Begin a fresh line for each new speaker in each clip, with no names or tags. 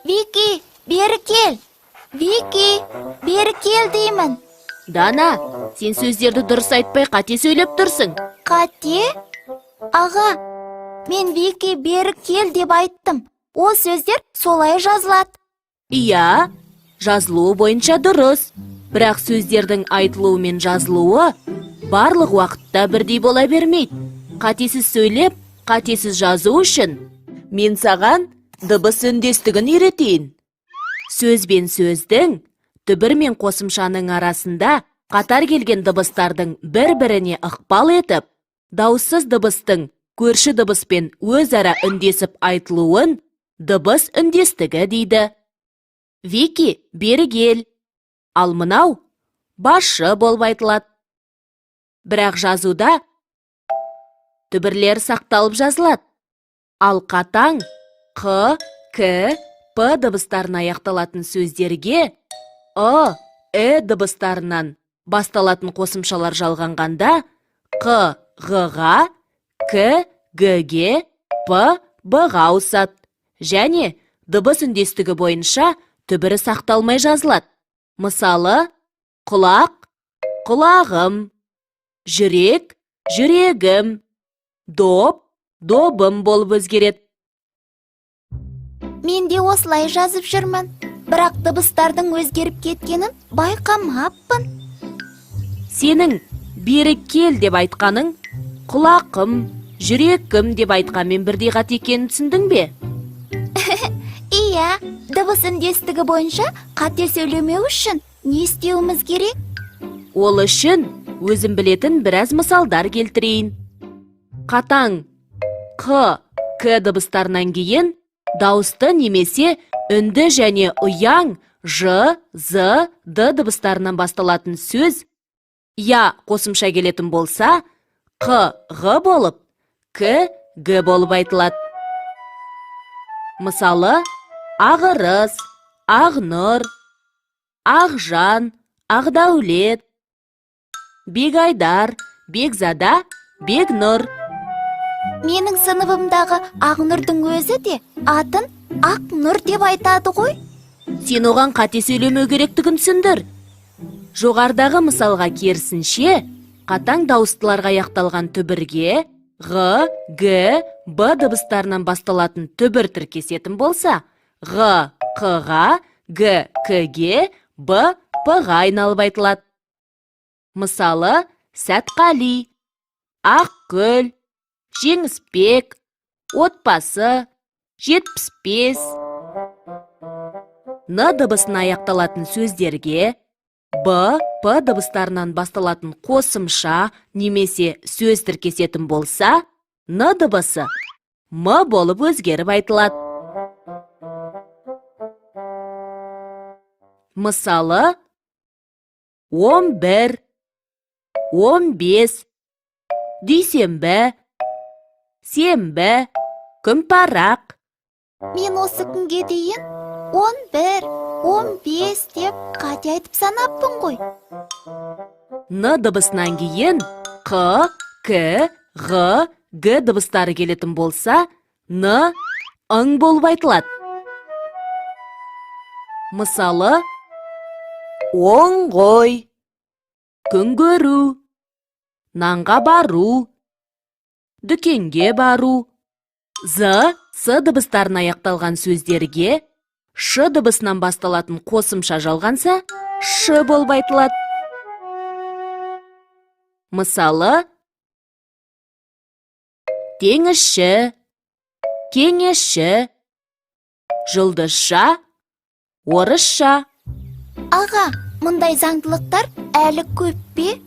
Вики, бері кел. Вики, бері кел деймін.
Дана, сен сөздерді дұрыс айтпай, қате сөйлеп тұрсың.
Қате? Аға, мен «Вики, бері кел» деп айттым. Ол сөздер солай жазылады.
Иә, жазылуы бойынша дұрыс. Бірақ сөздердің айтылуы мен жазылуы барлық уақытта бірдей бола бермейді. Қатесіз сөйлеп, қатесіз жазу үшін мен саған дыбыс үндестігін үйретейін. Сөз бен сөздің, түбір мен қосымшаның арасында қатар келген дыбыстардың бір-біріне ықпал етіп, дауыссыз дыбыстың көрші дыбыспен өзара үндесіп айтылуын дыбыс үндестігі дейді. «Вики, бері кел». Ал мынау «басшы» болып айтылады. Бірақ жазуда түбірлер сақталып жазылады. Ал қатаң қ, к, п дыбыстарына аяқталатын сөздерге ы, і дыбыстарынан басталатын қосымшалар жалғанғанда, қ ғ-ға, к г-ге, п б-ға ауысады және дыбыс үндестігі бойынша түбірі сақталмай жазылады. Мысалы, құлақ, құлағым, жүрек, жүрегім, доп, добым болып өзгереді.
Мен де осылай жазып жүрмін. Бірақ дыбыстардың өзгеріп кеткенін байқамаппын.
Сенің «бері кел» деп айтқаның «құлақым», «жүрекім» деп айтқанмен бірдей қате екенін түсіндің бе?
Иә, дыбыс үндестігі бойынша қате сөйлемеу үшін не істеуіміз керек?
Ол үшін өзім білетін біраз мысалдар келтірейін. Қатаң қ, к дыбыстарынан кейін дауысты немесе үнді және ұяң ж, з, д дыбыстарынан басталатын сөз я қосымша келетін болса, қ, ғ болып, к, г болып айтылады. Мысалы, Ағырыс, Ақнұр, Ақжан, Ақдәулет, Бегайдар, Бекзада, Бекнұр.
Менің сыныбымдағы Ақнұрдың өзі де атын Ақнұр деп айтады ғой.
Сен оған қате сөйлемеу керектігін түсіндір. Жоғарыдағы мысалға керісінше, қатаң дауыстыларға аяқталған түбірге ғ, г, б дыбыстарынан басталатын түбір тіркесетін болса, ғ қ-ға, г к-ге, б п-ға айналып айтылады. Мысалы, Сәтқали, Ақгүл, Жеңісбек, отбасы, 75. Н дыбысына аяқталатын сөздерге б, п дыбыстарынан басталатын қосымша немесе сөз тіркесетін болса, н дыбысы м болып өзгеріп айтылады. Мысалы, 11, 15, дүйсенбі, сенбі, күнпарақ.
Мен осы күнге дейін 11, 15 деп қате айтып санаппын ғой.
Н дыбысынан кейін қ, к, ғ, г дыбыстары келетін болса, н ың болып айтылады. Мысалы, оң ғой, күн көру, нанға бару, дүкенге бару. З, с дыбыстарына аяқталған сөздерге ш дыбысынан басталатын қосымша жалғанса, ш болып айтылады. Мысалы, теңізші, кеңесші, жұлдызша, орысша.
Аға, мұндай заңдылықтар әлі көп пе?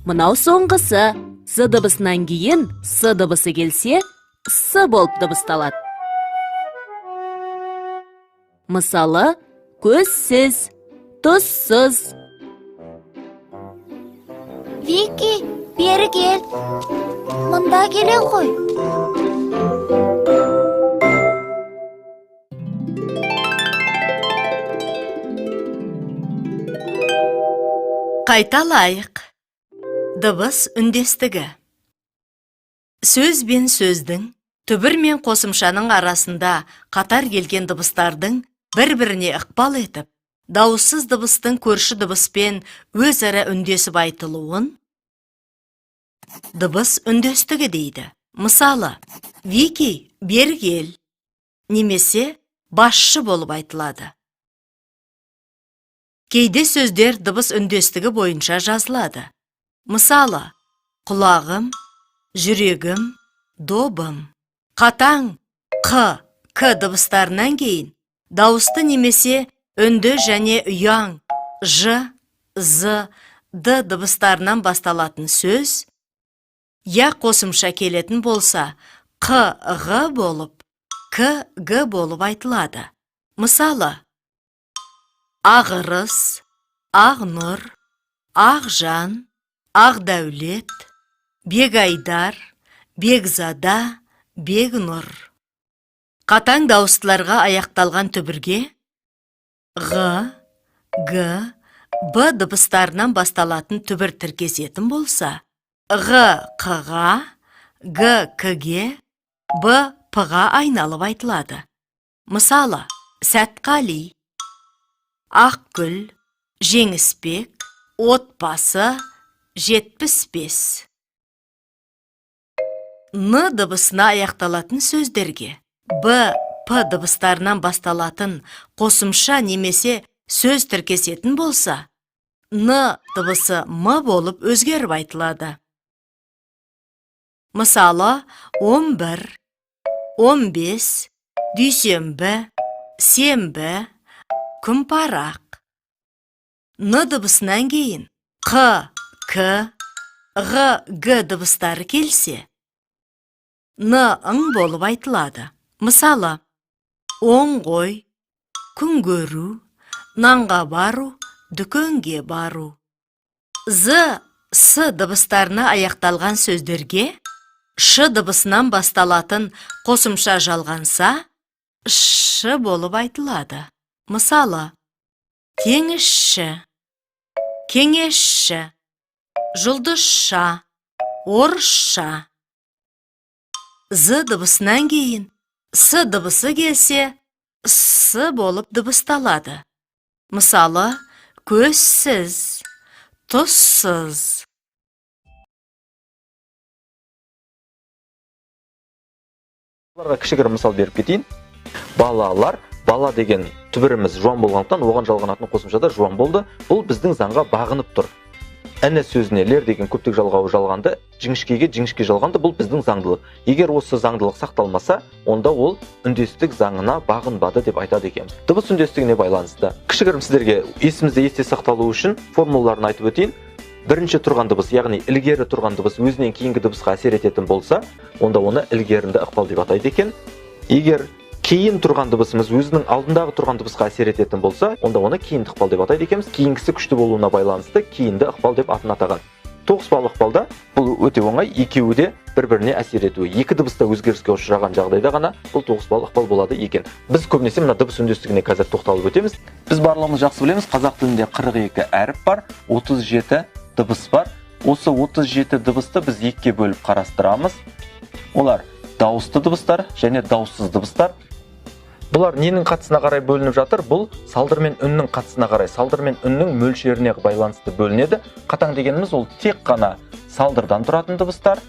Мынау соңғысы. З дыбысынан кейін с дыбысы келсе, с болып дыбысталады. Мысалы, көзсіз, тұзсыз.
Вики, бері кел. Мында келе ғой.
Қайталайық. Дыбыс үндестігі. Сөз бен сөздің, түбір мен қосымшаның арасында қатар келген дыбыстардың бір-біріне ықпал етіп, дауыссыз дыбыстың көрші дыбыспен өзара үндесіп айтылуын дыбыс үндестігі дейді. Мысалы, Вики, бері кел немесе басшы болып айтылады. Кейде сөздер дыбыс үндестігі бойынша жазылады. Мысалы, құлағым, жүрегім, добым. Қатаң қ, к дыбыстарынан кейін дауысты немесе үнді және ұяң ж, з, д дыбыстарынан басталатын сөз я қосымша келетін болса, қ, ғ болып, к, г болып айтылады. Мысалы, Ағырыс, Ақнұр, Ақжан, Ақдәулет, Бегайдар, Бекзада, Бегнұр. Қатаң дауыстыларға аяқталған түбірге ғ, г, б дыбыстарынан басталатын түбір тіркесетін болса, ғ, қ-ға, г, к-ге, б, п-ға айналып айтылады. Мысалы, Сәтқали, Ақгүл, Жеңісбек, отбасы, 75. Н дыбысына аяқталатын сөздерге б, п дыбыстарынан басталатын қосымша немесе сөз тіркесетін болса, н дыбысы м болып өзгеріп айтылады. Мысалы, 11, 15, дүйсенбі, сенбі, күнпарақ. Н дыбысынан кейін қ, к, ғ, г дыбыстары келсе, н, ң болып айтылады. Мысалы, оң қой, күн көру, нанға бару, дүкенге бару. З, с дыбыстарына аяқталған сөздерге ш дыбысынан басталатын қосымша жалғанса, ш болып айтылады. Мысалы, теңізші, кеңесші, жұлдызша, орысша. З дыбысынан кейін с дыбысы келсе, с болып дыбысталады. Мысалы, көзсіз, тұзсыз.
Оларға кішігірім мысал беріп кетейін. Балалар, бала деген түбіріміз жуан болғандықтан, оған жалғанатын қосымша да жуан болды. Бұл біздің заңға бағынып тұр. Іні сөзіне лер деген көптік жалғауы жалғанды, жіңішкеге жіңішке жалғанды, бұл біздің заңдылық. Егер осы заңдылық сақталмаса, онда ол үндестік заңына бағынбады деп айтады екенбіз. Дыбыс үндестігіне байланысты кішігірім сіздерге есімізде есте сақталу үшін формулаларын айтып өтейін. Бірінші тұрған дыбыс, яғни ілгері тұрған дыбыс өзінен кейінгі дыбысқа әсер ететін болса, онда оны ілгерінді ықпал деп атайды екен. Егер кейін тұрған дыбысымыз өзінің алдындағы тұрған дыбысқа әсер ететін болса, онда оны кейінді ықпал деп атайды екенбіз. Кейінгісі күшті болуына байланысты кейінді ықпал деп атын атаған. Тоғыспалы ықпалда бұл өте оңай, екеуі де бір-біріне әсер етуі. Екі дыбыс та өзгеріске ұшыраған жағдайда ғана бұл тоғыспалы ықпал болады екен. Біз көбінесе мына дыбыс үндестігіне қазір тоқталып өтеміз. Біз барлығымыз жақсы білеміз, қазақ тілінде 42 әріп бар, 37 дыбыс бар. Осы 37 дыбысты біз екіге бөліп қарастырамыз. Олар дауысты дыбыстар және дауыссыз дыбыстар. Бұлар ненің қатысына қарай бөлініп жатыр? Бұл салдыр мен үннің қатысына қарай, салдыр мен үннің мөлшеріне байланысты бөлінеді. Қатаң дегеніміз ол тек қана салдырдан тұратын дыбыстар.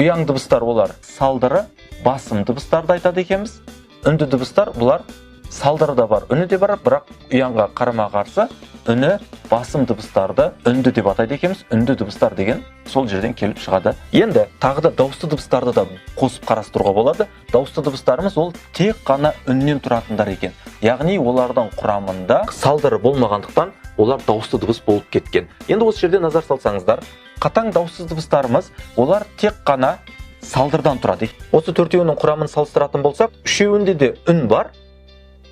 Ұяң дыбыстар олар салдыры басым дыбыстарды айтады екенбіз. Үнді дыбыстар бұлар салдыры да бар, үні де бар, бірақ ұяңға қарама-қарсы үні басым дыбыстарды үнді деп атайды екенбіз. Үнді дыбыстар деген сол жерден келіп шығады. Енді тағы да дауысты дыбыстарды да қосып қарастыруға болады. Дауысты дыбыстарымыз ол тек қана үннен тұратындар екен. Яғни олардың құрамында салдыры болмағандықтан олар дауысты дыбыс болып кеткен. Енді осы жерде назар салсаңыздар, қатаң дауыссыз дыбыстарымыз олар тек қана салдырдан тұрады. Осы төртеуінің құрамын салыстыратын болсақ, үшеуінде де үн бар.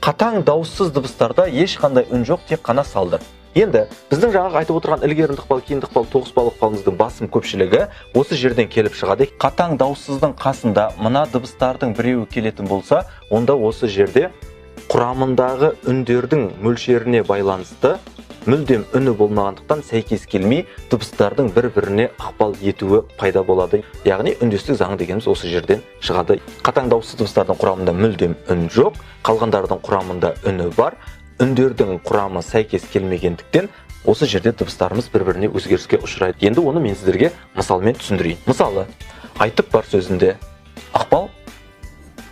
Қатаң дауыссыз дыбыстарда ешқандай үн жоқ, тек қана салдыр. Енді біздің жаңағы айтып отырған ілгерінді ықпал, кейінді ықпал, тоғыспалы ықпалымыздың басым көпшілігі осы жерден келіп шығады. Қатаң дауыссыздың қасында мына дыбыстардың біреуі келетін болса, онда осы жерде құрамындағы үндердің мөлшеріне байланысты мүлдем үні болмағандықтан сәйкес келмей, дыбыстардың бір-біріне ықпал етуі пайда болады. Яғни үндестік заңы дегеніміз осы жерден шығады. Қатаң дауыссыз дыбыстардың құрамында мүлдем үн жоқ, қалғандардың құрамында үні бар. Үндердің құрамы сәйкес келмегендіктен осы жерде дыбыстарымыз бір-біріне өзгеріске ұшырайды. Енді оны мен сіздерге мысалмен түсіндірейін. Мысалы, айтып бар сөзінде ықпал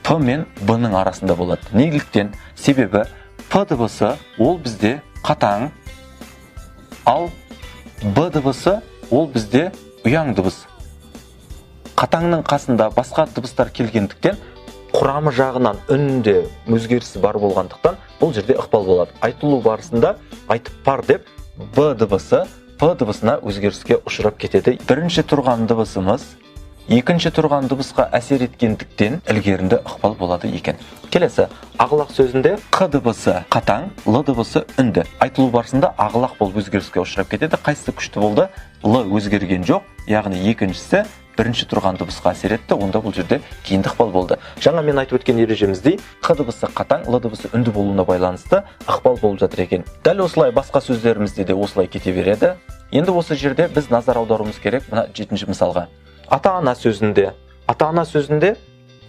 П мен Б-ның арасында болады. Неліктен? Себебі П дыбысы ол бізде қатаң, ал Б дыбысы ол бізде ұяң дыбыс. Қатаңның қасында басқа дыбыстар келгендіктен құрамы жағынан үнінде өзгерісі бар болғандықтан бұл жерде ықпал болады. Айтылу барысында айтып бар деп Б дыбысы П дыбысына өзгеріске ұшырап кетеді. Бірінші тұрған дыбысымыз екінші тұрған дыбысқа әсер еткендіктен ілгерінді ықпал болады екен. Келесі, ағылақ сөзінде Қ дыбысы қатаң, Л дыбысы үнді. Айтылу барысында ағылақ болып өзгеріске ұшырап кетеді. Қайсысы күшті болды? Л өзгерген жоқ, яғни екіншісі бірінші тұрған дыбысқа әсер етті, онда бұл жерде кейінді ықпал болды. Жаңа мен айтып өткен ережеміздей, Қ дыбысы қатаң, Л дыбысы үнді болуына байланысты ықпал болып жатыр екен. Дәл осылай басқа сөздерімізде де осылай кете береді. Енді осы жерде біз назар аударуымыз керек мына 7-ші мысалға. Ата-ана сөзінде, ата-ана сөзінде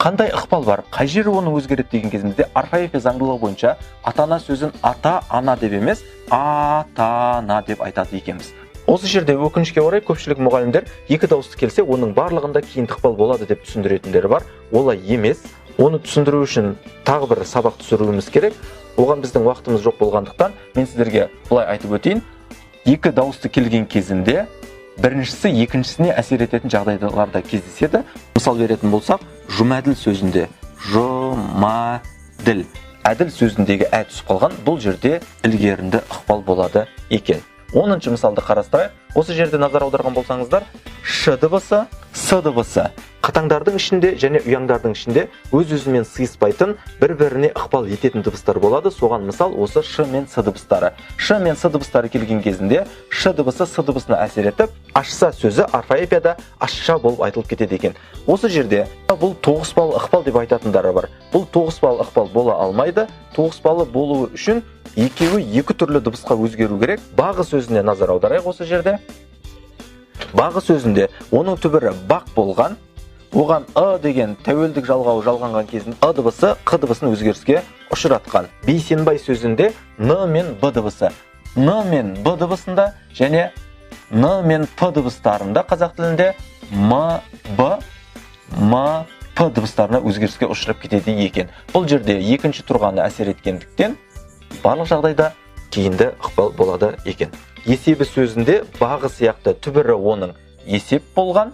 қандай ықпал бар, қай жері оны өзгереді деген кезімізде орфоэпия заңдылығы бойынша ата-ана сөзін ата-ана деп емес, ата-ана деп айтады екенбіз. Осы жерде өкінішке орай көпшілік мұғалімдер екі дауысты келсе, оның барлығында кейінді ықпал болады деп түсіндіретіндері бар. Олай емес. Оны түсіндіру үшін тағы бір сабақ түсіруіміз керек. Оған біздің уақытымыз жоқ болғандықтан мен сіздерге былай айтып өтейін. Екі дауысты келген кезінде біріншісі екіншісіне әсер ететін жағдайлар да кездеседі. Мысал беретін болсақ, жұмәділ сөзінде жұмаділ, әділ сөзіндегі ә түсіп қалған, бұл жерде ілгерінді ықпал болады екен. 10-шы мысалды қарастырайық. Осы жерде назар аударған болсаңыздар, ш дыбысы, с дыбысы қатаңдардың ішінде және ұяңдардың ішінде өз-өзімен сыйыспайтын, бір-біріне ықпал ететін дыбыстар болады. Соған мысал осы ш мен с дыбыстары. Ш мен с дыбыстары келген кезінде ш дыбысы с дыбысына әсер етіп, ашса сөзі орфоэпияда ашша болып айтылып кетеді екен. Осы жерде бұл тоғыспалы ықпал деп айтатындары бар. Бұл тоғыспалы ықпал бола алмайды. Тоғыспалы болуы үшін екеуі екі түрлі дыбысқа өзгеру керек. Бағы сөзіне назар аударайық осы жерде. Бағы сөзінде оның түбірі бақ болған, оған ы деген тәуелдік жалғауы жалғанған кезінде ы дыбысы қ дыбысын өзгеріске ұшыратқан. Бейсенбай сөзінде н мен б дыбысы, н мен б дыбысында және н мен п дыбыстарында қазақ тілінде м, б, м, п дыбыстарына өзгеріске ұшырап кетеді екен. Бұл жерде екінші тұрғаны әсер еткендіктен барлық жағдайда кейінді ықпал болады екен. Есебі сөзінде бағы сияқты түбірі оның есеп болған,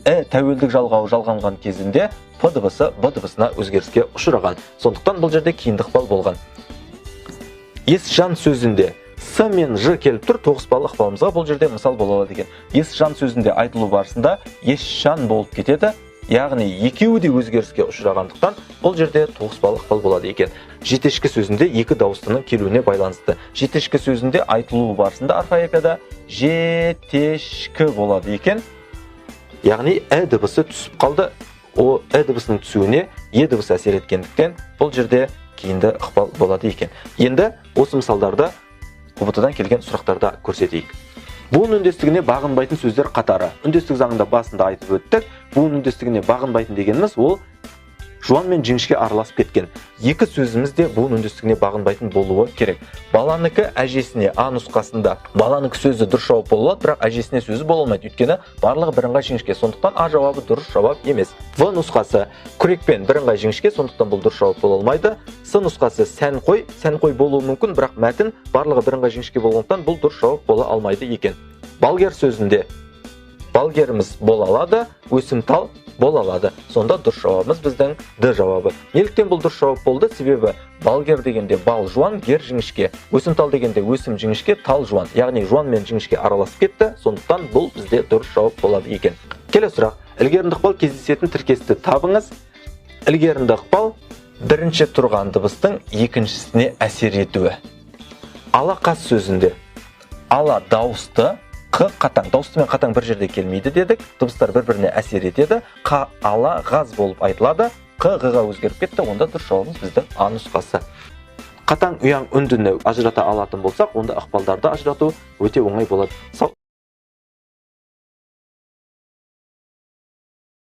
тәуелдік жалғауы жалғанған кезінде п дыбысы б дыбысына өзгеріске ұшыраған. Сондықтан бұл жерде кейінді ықпал болған. Есжан сөзінде с мен ж келіп тұр, тоғыспалы ықпалымызға бұл жерде мысал бола алады екен. Есжан сөзінде айтылу барысында есжан болып кетеді, яғни екеуі де өзгеріске ұшырағандықтан бұл жерде тоғыспалы ықпал болады екен. Жетешкі сөзінде екі дауыстының келуіне байланысты. Жетешкі сөзінде айтылуы барысында орфоэпияда жетешкі болады екен. Яғни ә дыбысы түсіп қалды. О ә дыбысының түсуіне е дыбысы әсер еткендіктен бұл жерде кейінді ықпал болады екен. Енді осы мысалдарды ҰБТ-дан келген сұрақтарда көрсетейік. Буын үндестігіне бағынбайтын сөздер қатары. Үндестік заңында басында айтып өттік. Буын үндестігіне бағынбайтын дегеніміз ол жуан мен жіңішке араласып кеткен. Екі сөзіміз де буын үндестігіне бағынбайтын болуы керек. Баланыкі әжесіне А нұсқасында баланыкі сөзі дұрыс жауап бола алады, бірақ әжесіне сөзі бола алмайды. Өйткені барлығы бірыңғай жіңішке, сондықтан А жауабы дұрыс жауап емес. В нұсқасы күрекпен бірыңғай жіңішке, сондықтан бұл дұрыс жауап бола алмайды. С нұсқасы сән қой, сән қой болуы мүмкін, бірақ мәтін барлығы бірыңғай жіңішке болғандықтан бұл дұрыс жауап бола алмайды екен. Балгер сөзінде балгеріміз бола алады, өсімтал бола алады. Сонда дұрыс жауабымыз біздің Д жауабы. Неліктен бұл дұрыс жауап болды? Себебі балгер дегенде бал жуан, гер жіңішке. Өсімтал дегенде өсім жіңішке, тал жуан. Яғни жуан мен жіңішке араласып кетті. Сондықтан бұл бізде дұрыс жауап болады екен. Келесі сұрақ. Ілгерінді ықпал кездесетін тіркесті табыңыз. Ілгерінді ықпал бірінші тұрған дыбыстың екіншісіне әсер етуі. Ала қаз сөзінде ала дауысты, қ қатаң. Дауысты мен қатаң бір жерде келмейді дедік. Дыбыстар бір-біріне әсер етеді. Қ ала ғаз болып айтылады. Қ ғ-ға өзгеріп кетті. Онда дұрыс жауабымыз біздің А нұсқасы. Қатаң, ұяң, үндіні ажырата алатын болсақ, онда ықпалдарды ажырату өте оңай болады. Сау.